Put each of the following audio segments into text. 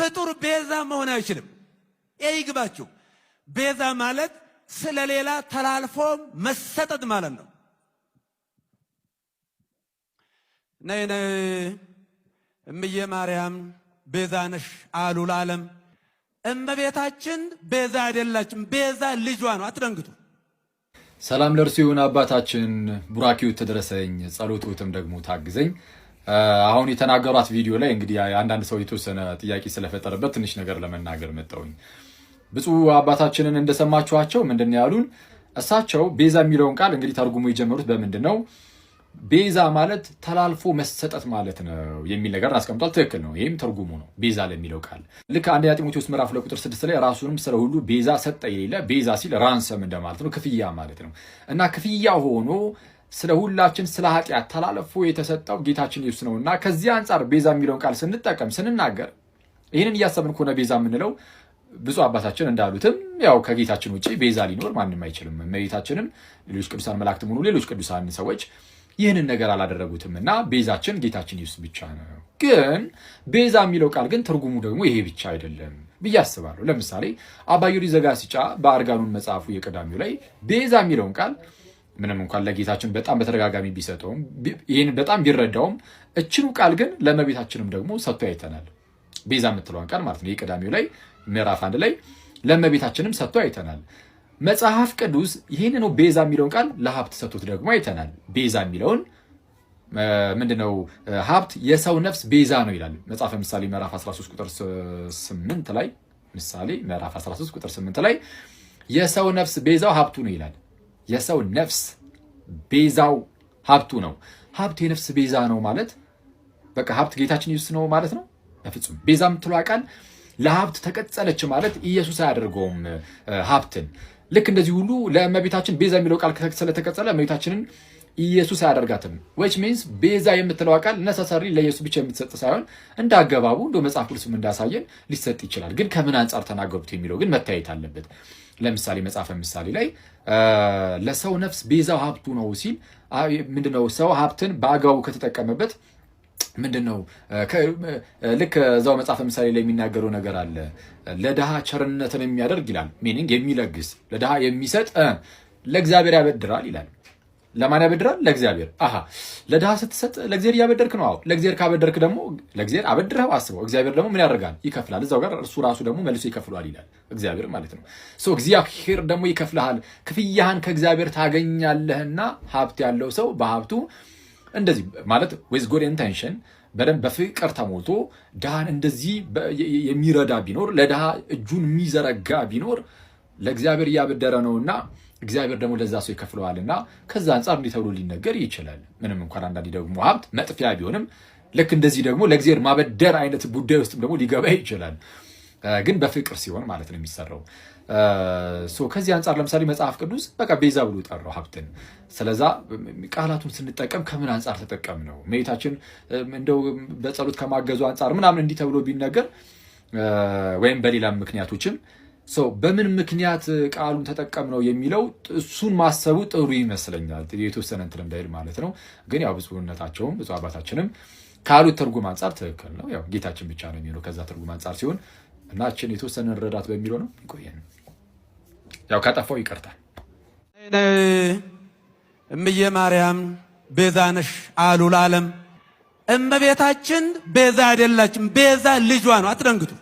ፍጡር ቤዛ መሆን አይችልም። ይህ ይግባችሁ። ቤዛ ማለት ስለሌላ ተላልፎ መሰጠት ማለት ነው። ነይ ነይ እምዬ ማርያም ቤዛ ነሽ አሉ ለዓለም። እመቤታችን ቤዛ አይደላችም። ቤዛ ልጇ ነው። አትደንግጡ። ሰላም ለእርሱ ይሁን አባታችን፣ ቡራኪው ትድረሰኝ፣ ጸሎቶትም ደግሞ ታግዘኝ። አሁን የተናገሯት ቪዲዮ ላይ እንግዲህ አንዳንድ ሰው የተወሰነ ጥያቄ ስለፈጠረበት ትንሽ ነገር ለመናገር መጣሁኝ። ብፁዕ አባታችንን እንደሰማችኋቸው ምንድን ነው ያሉን? እሳቸው ቤዛ የሚለውን ቃል እንግዲህ ተርጉሞ የጀመሩት በምንድን ነው? ቤዛ ማለት ተላልፎ መሰጠት ማለት ነው የሚል ነገር አስቀምጧል። ትክክል ነው። ይህም ትርጉሙ ነው ቤዛ ለሚለው ቃል። ልክ አንደኛ ጢሞቴዎስ ምዕራፍ 2 ቁጥር 6 ላይ ራሱንም ስለ ሁሉ ቤዛ ሰጠ የሌለ ቤዛ ሲል ransom እንደማለት ነው፣ ክፍያ ማለት ነው። እና ክፍያ ሆኖ ስለ ሁላችን ስለ ኃጢአት ተላልፎ የተሰጠው ጌታችን ኢየሱስ ነው። እና ከዚህ አንጻር ቤዛ የሚለውን ቃል ስንጠቀም ስንናገር ይህንን እያሰብን ከሆነ ቤዛ የምንለው ብፁዕ አባታችን እንዳሉትም ያው ከጌታችን ውጭ ቤዛ ሊኖር ማንም አይችልም። እመቤታችንም ሌሎች ቅዱሳን መላእክትም ሆኑ ሌሎች ቅዱሳን ሰዎች ይህንን ነገር አላደረጉትም እና ቤዛችን ጌታችን ኢየሱስ ብቻ ነው። ግን ቤዛ የሚለው ቃል ግን ትርጉሙ ደግሞ ይሄ ብቻ አይደለም ብዬ አስባለሁ። ለምሳሌ አባ ጊዮርጊስ ዘጋስጫ በአርጋኖን መጽሐፉ የቀዳሚው ላይ ቤዛ የሚለውን ቃል ምንም እንኳን ለጌታችን በጣም በተደጋጋሚ ቢሰጠውም፣ ይህን በጣም ቢረዳውም፣ እችኑ ቃል ግን ለእመቤታችንም ደግሞ ሰጥቶ አይተናል። ቤዛ የምትለዋን ቃል ማለት ነው። የቀዳሚው ላይ ምዕራፍ 1 ላይ ለእመቤታችንም ሰጥቶ አይተናል። መጽሐፍ ቅዱስ ይህንኑ ቤዛ የሚለውን ቃል ለሀብት ሰጥቶት ደግሞ አይተናል። ቤዛ የሚለውን ምንድነው? ሀብት የሰው ነፍስ ቤዛ ነው ይላል መጽሐፈ ምሳሌ ምዕራፍ 13 ቁጥር 8 ላይ። ምሳሌ ምዕራፍ 13 ቁጥር 8 ላይ የሰው ነፍስ ቤዛው ሀብቱ ነው ይላል። የሰው ነፍስ ቤዛው ሀብቱ ነው። ሀብት የነፍስ ቤዛ ነው ማለት በቃ ሀብት ጌታችን ኢየሱስ ነው ማለት ነው? በፍጹም። ቤዛ የምትለዋ ቃል ለሀብት ተቀጸለች ማለት ኢየሱስ አያደርገውም ሀብትን። ልክ እንደዚህ ሁሉ ለእመቤታችን ቤዛ የሚለው ቃል ስለተቀጸለ እመቤታችንን ኢየሱስ አያደርጋትም። Which means ቤዛ የምትለው ቃል necessarily ለኢየሱስ ብቻ የምትሰጥ ሳይሆን እንደ አገባቡ እንደ መጽሐፍ ቅዱስም እንዳሳየን ሊሰጥ ይችላል። ግን ከምን አንጻር ተናገሩት የሚለው ግን መታየት አለበት። ለምሳሌ መጽሐፈ ምሳሌ ላይ ለሰው ነፍስ ቤዛው ሀብቱ ነው ሲል ምንድነው? ሰው ሀብትን በአግባቡ ከተጠቀመበት ምንድነው? ልክ እዛው መጽሐፈ ምሳሌ ላይ የሚናገረው ነገር አለ። ለድሃ ቸርነትን የሚያደርግ ይላል። Meaning የሚለግስ፣ ለድሃ የሚሰጥ ለእግዚአብሔር ያበድራል ይላል። ለማን ያበድራል? ለእግዚአብሔር። አሃ፣ ለድሃ ስትሰጥ ለእግዚአብሔር እያበደርክ ነው። አዎ፣ ለእግዚአብሔር ካበደርክ ደግሞ ለእግዚአብሔር አበድረህ አስበው። እግዚአብሔር ደግሞ ምን ያደርጋል? ይከፍላል። እዛው ጋር እርሱ ራሱ ደግሞ መልሶ ይከፍለዋል ይላል እግዚአብሔር ማለት ነው። So እግዚአብሔር ደግሞ ይከፍልሃል፣ ክፍያህን ከእግዚአብሔር ታገኛለህና ሀብት ያለው ሰው በሀብቱ እንደዚህ ማለት with good intention በደንብ በፍቅር ተሞልቶ ድሃን እንደዚህ የሚረዳ ቢኖር፣ ለድሃ እጁን የሚዘረጋ ቢኖር ለእግዚአብሔር እያበደረ ነውና እግዚአብሔር ደግሞ ለዛ ሰው ይከፍለዋልና ከዛ አንጻር እንዲህ ተብሎ ሊነገር ይችላል። ምንም እንኳን አንዳንዴ ደግሞ ሀብት መጥፊያ ቢሆንም ልክ እንደዚህ ደግሞ ለእግዚአብሔር ማበደር አይነት ጉዳይ ውስጥም ደግሞ ሊገባ ይችላል። ግን በፍቅር ሲሆን ማለት ነው የሚሰራው። ከዚህ አንጻር ለምሳሌ መጽሐፍ ቅዱስ በቃ ቤዛ ብሎ ጠራው ሀብትን። ስለዛ ቃላቱን ስንጠቀም ከምን አንጻር ተጠቀም ነው? እመቤታችን እንደው በጸሎት ከማገዙ አንጻር ምናምን እንዲህ ተብሎ ቢነገር ወይም በሌላም ምክንያቶችም so በምን ምክንያት ቃሉን ተጠቀም ነው የሚለው እሱን ማሰቡ ጥሩ ይመስለኛል። የተወሰነ እንትን እንዳይል ማለት ነው። ግን ያው ብፁዕነታቸውም ብፁዕ አባታችንም ካሉት ትርጉም አንጻር ትክክል ነው። ያው ጌታችን ብቻ ነው የሚሆነው ከዛ ትርጉም አንጻር ሲሆን እና እችን የተወሰነ ረዳት በሚለው ነው። ይቆየን። ያው ካጠፋው ይቅርታል። እምዬ ማርያም ቤዛ ነሽ አሉ ለዓለም። እመቤታችን ቤዛ አይደላችም። ቤዛ ልጇ ነው። አትደንግጡ።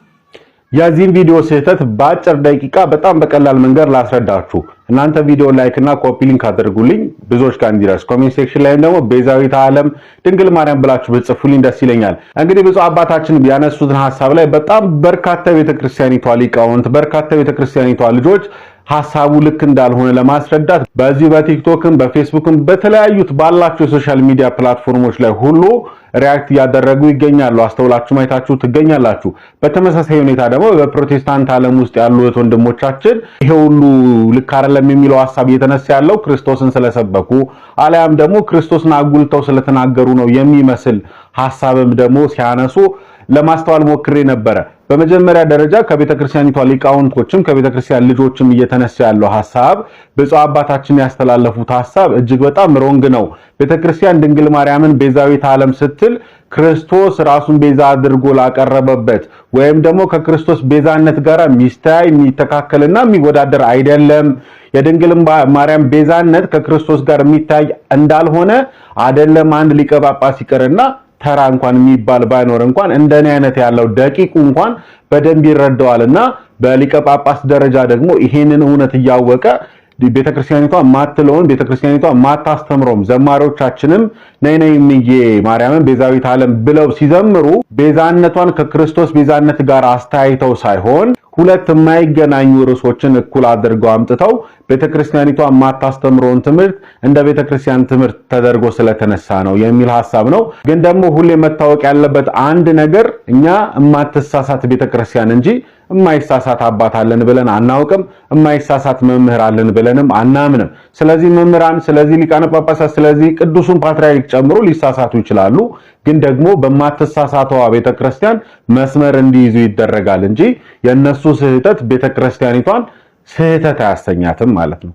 የዚህን ቪዲዮ ስህተት በአጭር ደቂቃ በጣም በቀላል መንገድ ላስረዳችሁ። እናንተ ቪዲዮ like እና copy link አድርጉልኝ ብዙዎች ጋር እንዲደርስ። Comment section ላይም ደግሞ ቤዛዊተ ዓለም ድንግል ማርያም ብላችሁ ብትጽፉልኝ ደስ ይለኛል። እንግዲህ ብፁዕ አባታችን ያነሱትን ሐሳብ ላይ በጣም በርካታ ቤተክርስቲያኒቷ ሊቃውንት፣ በርካታ ቤተክርስቲያኒቷ ልጆች ሐሳቡ ልክ እንዳልሆነ ለማስረዳት በዚሁ በቲክቶክም በፌስቡክም በተለያዩት ባላቸው የ social media platform ኦች ላይ ሁሉ react እያደረጉ ይገኛሉ። አስተውላችሁ ማየታችሁ ትገኛላችሁ። በተመሳሳይ ሁኔታ ደግሞ በፕሮቴስታንት ዓለም ውስጥ ያሉ ወንድሞቻችን ይሄ ሁሉ ልክ አይደለም የሚለው ሐሳብ እየተነሳ ያለው ክርስቶስን ስለሰበኩ አሊያም ደግሞ ክርስቶስን አጉልተው ስለተናገሩ ነው የሚመስል ሐሳብም ደግሞ ሲያነሱ ለማስተዋል ሞክሬ ነበረ። በመጀመሪያ ደረጃ ከቤተክርስቲያኒቷ ሊቃውንቶችም ከቤተክርስቲያን ልጆችም እየተነሳ ያለው ሐሳብ ብፁዕ አባታችን ያስተላለፉት ሐሳብ እጅግ በጣም wrong ነው። ቤተክርስቲያን ድንግል ማርያምን ቤዛዊተ ዓለም ስትል ክርስቶስ ራሱን ቤዛ አድርጎ ላቀረበበት ወይም ደግሞ ከክርስቶስ ቤዛነት ጋር የሚስተያይ፣ የሚተካከልና የሚወዳደር አይደለም። የድንግል ማርያም ቤዛነት ከክርስቶስ ጋር የሚታይ እንዳልሆነ አይደለም አንድ ሊቀ ጳጳስ ይቅርና ተራ እንኳን የሚባል ባይኖር እንኳን እንደኔ አይነት ያለው ደቂቁ እንኳን በደንብ ይረዳዋልና በሊቀ ጳጳስ ደረጃ ደግሞ ይሄንን እውነት እያወቀ ቤተክርስቲያኒቷ ማትለውን፣ ቤተክርስቲያኒቷ ማታስተምረውም፣ ዘማሪዎቻችንም ነይ ነይ እምዬ ማርያምን ቤዛዊት ዓለም ብለው ሲዘምሩ ቤዛነቷን ከክርስቶስ ቤዛነት ጋር አስተያይተው ሳይሆን ሁለት የማይገናኙ ርዕሶችን እኩል አድርገው አምጥተው ቤተክርስቲያኒቷ የማታስተምረውን ትምህርት እንደ ቤተክርስቲያን ትምህርት ተደርጎ ስለተነሳ ነው የሚል ሐሳብ ነው። ግን ደግሞ ሁሌ መታወቅ ያለበት አንድ ነገር እኛ የማትሳሳት ቤተክርስቲያን እንጂ የማይሳሳት አባት አለን ብለን አናውቅም። የማይሳሳት መምህር አለን ብለንም አናምንም። ስለዚህ መምህራን፣ ስለዚህ ሊቃነ ጳጳሳት፣ ስለዚህ ቅዱሱን ፓትርያርክ ጨምሮ ሊሳሳቱ ይችላሉ። ግን ደግሞ በማትሳሳተዋ ቤተክርስቲያን መስመር እንዲይዙ ይደረጋል እንጂ የነሱ ስህተት ቤተክርስቲያኒቷን ስህተት አያሰኛትም ማለት ነው።